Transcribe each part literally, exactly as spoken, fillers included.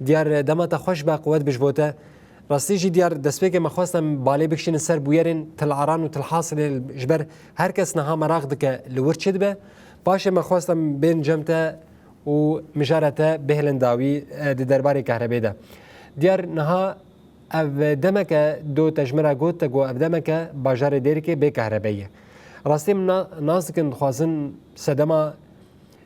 Diyar, dema te xweş be, quwet bi ji bo te. Rastî jî Diyar, destpêkê me xwest em balê bikişînin ser bûyerên Til Aran û Til Hasilê, ji ber her kes niha meraq dike li wir çi dibe. Paşê me xwest em bên cem te û mijara te bihêlin dawî, e, di derbarê kehrebê de. Diyar, niha ev demeke do te ji min re got, te got ev demeke bajarê Dêrikê bê kehrebe ye. Rastî min na-, nas dikin, dixwazin sedema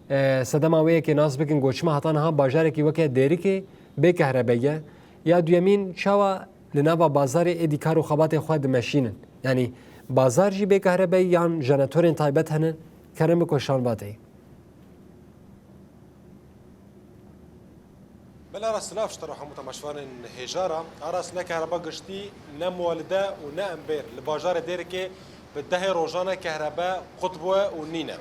E, sedema wê yekê nas bikin ku çima heta niha bajarekî weke Dêrikê bê kehrebe ye? Ya duyemîn, çawa li nava bazarê êdî kar û xebatê xwe dimeşînin? Yanî bazar jî bê kehrebe yan jenetorên taybet hene? Kerem biko şan vateyê. Belê Aras, silav ji te re hemû temaşevanên hêja re. Aras, ne kehreba giştî, ne muwelide û ne embêr li bajarê Dêrikê bi dehê rojan e kehrebe qut bûye û nîne.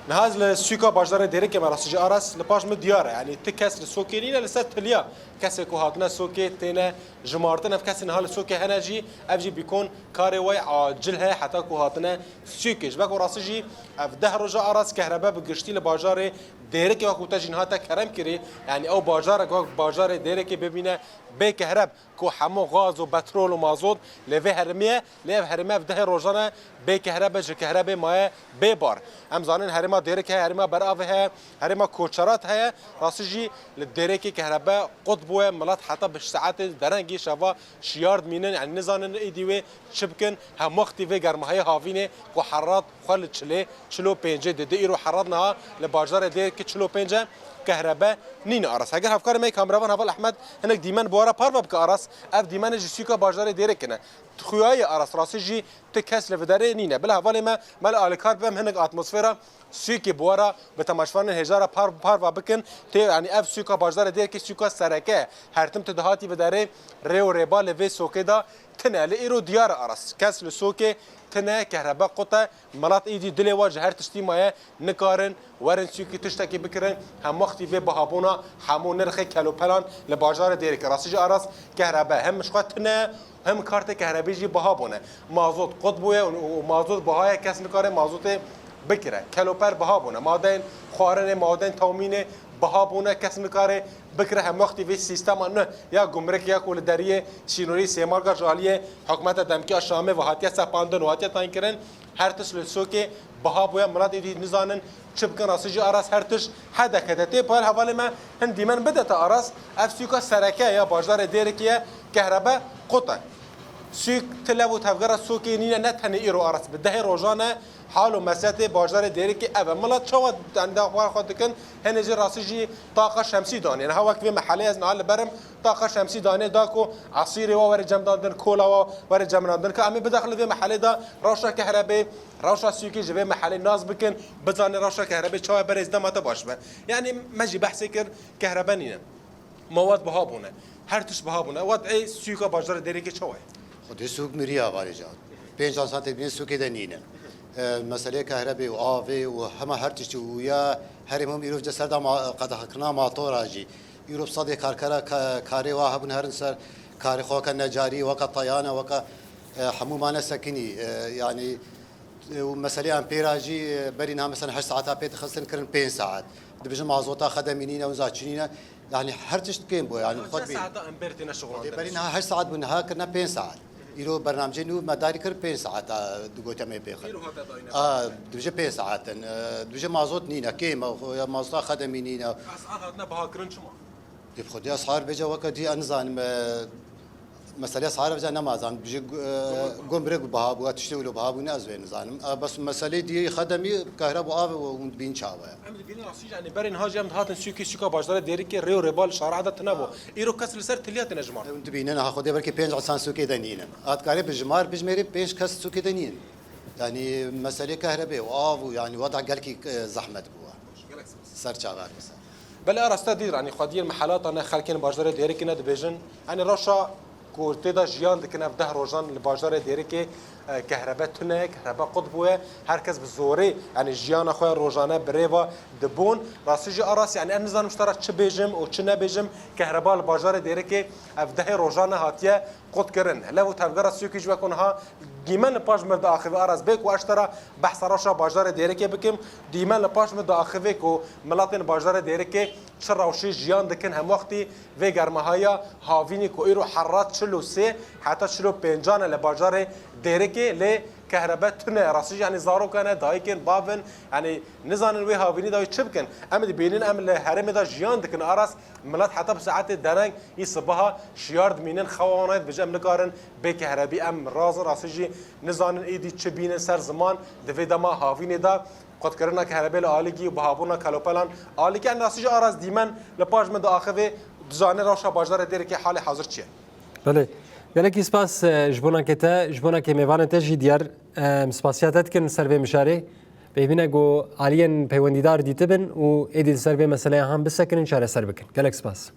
Niha ez li sûka bajarê Dêrikê me, rastî jî Aras, li paş min diyar e. Yanî ti kes li sokê nîne, li ser tiliya kesê ku hatine sokê têne jimartin. Ev kesê niha li sokê hene jî, ev jî bîkon karê wê acil heye heta ku hatine sûkê. Ji ber ku rastî jî ev deh roja Aras kehrebe bi giştî li bajarê Dêrikê, wek ku te jî niha te kerem kirî, yanî ew bajarek wek bajarê Dêrikê bibîne bê kehreb, ku hemû gaz û petrol û mazot li vê herêmê ye, lê ev herême ev dehê rojan e bê kehrebe, ji kehrebê maye bê bar. Em zanin herêma Dêrikê heye, herêma Beravê heye, herêma Koçerat heye. Rastî jî li Dêrikê kehrebe qut bûye, milet heta bi saetê derengî şeva şiyar dimînin, yanî nizanin êdî wê çi bikin. Hem wextî vê germahiyê havînê ku herat xwe li çilê, çil û pêncê dide. Îro herat niha li bajarê Dêrikê çil û pênc e, kehrebe nîne Aras. Heger hevkarê me kameravan Heval Ehmed hinek dîmen bi we re parve bike Aras, ev dîmenê ji sûka bajarê Dêrikê ne. Xuya ye Aras, rastî jî ti kes li vê derê nîne. Bila hevalê me, me li alîkar bibem hinek atmosfera sûkê bi we re, bi temaşevanên hêja re par-, parve bikin. Tê, yanî ev sûka bajarê Dêrikê sûka sereke ye. Her tim tu dihatî vê derê, rê û rêba li vê sokê de tine. Lê îro diyar e Aras, kes li sokê tine, kehrebe qut e. Milet êdî dilê wan ji her tiştî maye, nikarin werin sûkî tiştekî bikirin. Hem wextî vê bihabûna hemû nirxê kelopelan li bajarê Dêrikê. Rastî jî Aras, kehrebe hem ji xwe tune, hem kartê kehrebê jî biha bûne. Mazot qut bûye û, û mazot biha ye, kes nikare mazotê bikire. Keloper biha bûne. Madeyên xwarinê, madeyên tewmînê biha bûne, kes nikare bikire. Hem wextî vê sîstema nû ya gumrikê ya ku li deriyê sînorî sêmarga ji aliyê hikûmeta demkî ya Şamê ve hatiye sepandin û hatiye tayin kirin, her tişt li sokê biha bûye, milet êdî nizanin çi bikin, rastî jî Aras her tişt hede kete. Tê payal hevalê me hin dîmen bide te Aras, ev sûka sereke ya bajarê Dêrikê ye, kehrebe qut e. Sûk ti lev û tevgera sokê nîne, ne tenê îro Aras, bi dehê rojan e hal û mesiyetê bajarê Dêrikê ev e. Milet çawa denda xwe xwe dikin, hinê jî rastî jî taqa şemsî danê. Niha wek vê mehelê ez niha li berim taqa şemsî danê da ku esîrê wa were cemdandin, kola wa were cemdandin, ka em ê bidaxilin vê mehelê de rewşa kehrebê, rewşa sûkê ji vê mehelê nas bikin, bizanê rewşa kehrebê çawa berê, dema te baş be. Yanî me jî behsê kir, kehrebe nîne. Mewad biha bûne. Her tişt biha bûne. Wadê sûka bajarê Dêrikê çawa ye? Xwedê sûk miriye avarê can. Pênc saetê bîne sûkê de nîne. E, meseleyê kehrebê û avê û hema her tiştî û ya herêm hûm îro ji ser de ma-, qedexekirina matora jî. Îro bi sedê karkera ka-, karê wa hebûn herin ser karê xwe weke necarî, weke teyane, weke, e, hemû mane sekinî. E, yanî, e, û meselê em pêra jî, e, berî niha mesela heşt saeta pê dixistin kirin pênc saet. Dibêjin mazota xedemî nîne, wiza çi nîne. Yanî her tişt kêm bû, yanî xwe dibînin. Saeta em berî têne şixulandin? Berî niha heşt saet bû, niha kirine pênc saet. Îro bernamcê nû me darî kir pênc saeta, digote me pê xwe. Îro hate dayîne. A, dibêje pênc saet in. E, dibêje mazot nîne, kêm e, xwe ya mazota xedemî nîne. Esar hatine biha kirin çima? Ê bi xwedî esar bêje weke dî ez nizanim, e, meselê esar bêje nema zanim. Dibêje, e, gumruk biha bû, tiştê wilo biha bû ne ez wê nizanim. E, bes meselê dî xedemî, kehreb û av û hûn dibîn çawa ye. Em dibînin rastî jî, yanî berên ha jî em dihatin sûkê, sûka bajarê Dêrikê rê û rêba li şara de tune bû. Îro kes li ser tiliya tine jimar. Em dibînin, ha xwedê belkî pênc insan sûkê de nînin. At karê bi jimar bijmêrî pênc kes sûkê de nînin. Yanî meselê kehrebê û av û yanî weda gelkî, e, zehmet bû. Ser çavar bize. Belê Aras, te dît, yanî xwediyên mehelatan e, xelkên bajarê Dêrikê ne dibêjin. Yanî rewşa ku tê de jiyan dikin ev deh rojan li bajarê Dêrikê, Kehrebe tune, kehrebe qut bûye. Her kes bi zorê, yani jiyana xwe rojane bi rêva dibûn. Rastî jî Aras, yani em nizanim ji te re çi bêjim û çi nebêjim. Kehreba li bajarê Dêrikê ev dehê rojane hatiye qut kirin. Lev û tevgera Sûkî ji wek niha dîmen li paş min diaxive. Aras, bê ku ez ji te re behsa rewşa bajarê Dêrikê bikim, dîmen li paş min diaxive ku miletên bajarê Dêrikê çi rewşê jiyan dikin, hem wextî vê germahaya havînî ku îro herrat çil û sê heta çil û pêncan e li bajarê Dêrikê, lê kehrebe tune, rastî jî, yani zarokan e, dayikên, bavin, yani nizanin wê havînî de wê çi bikin. Em dibînin, em li herêmê de jiyan dikin, Aras, milet heta bi saetê dereng î sibaha şiyar dimînin, xewa wan dibêje em nikarin bê kehrebî em razin, rastî jî nizanin êdî çi bînin ser ziman di vê dema havînê de. Qutkirina kehrebê li alîgî û bihabûna kelopelan alîgî, em rastî jî Aras dîmen li paş min diaxivê, dizane rewşa bajarê Dêrikê halê hazir çi ye. Belê. Gelekî spas, e, ji bonakê te, ji bonakê mêvanê te jî diyar, em spasiya te dikin ser vê mijarê. Pêvîne ku aliyên peywendîdar dîtibin û êdî li ser vê meseleya han bisekinin, çareser bikin. Gelek spas.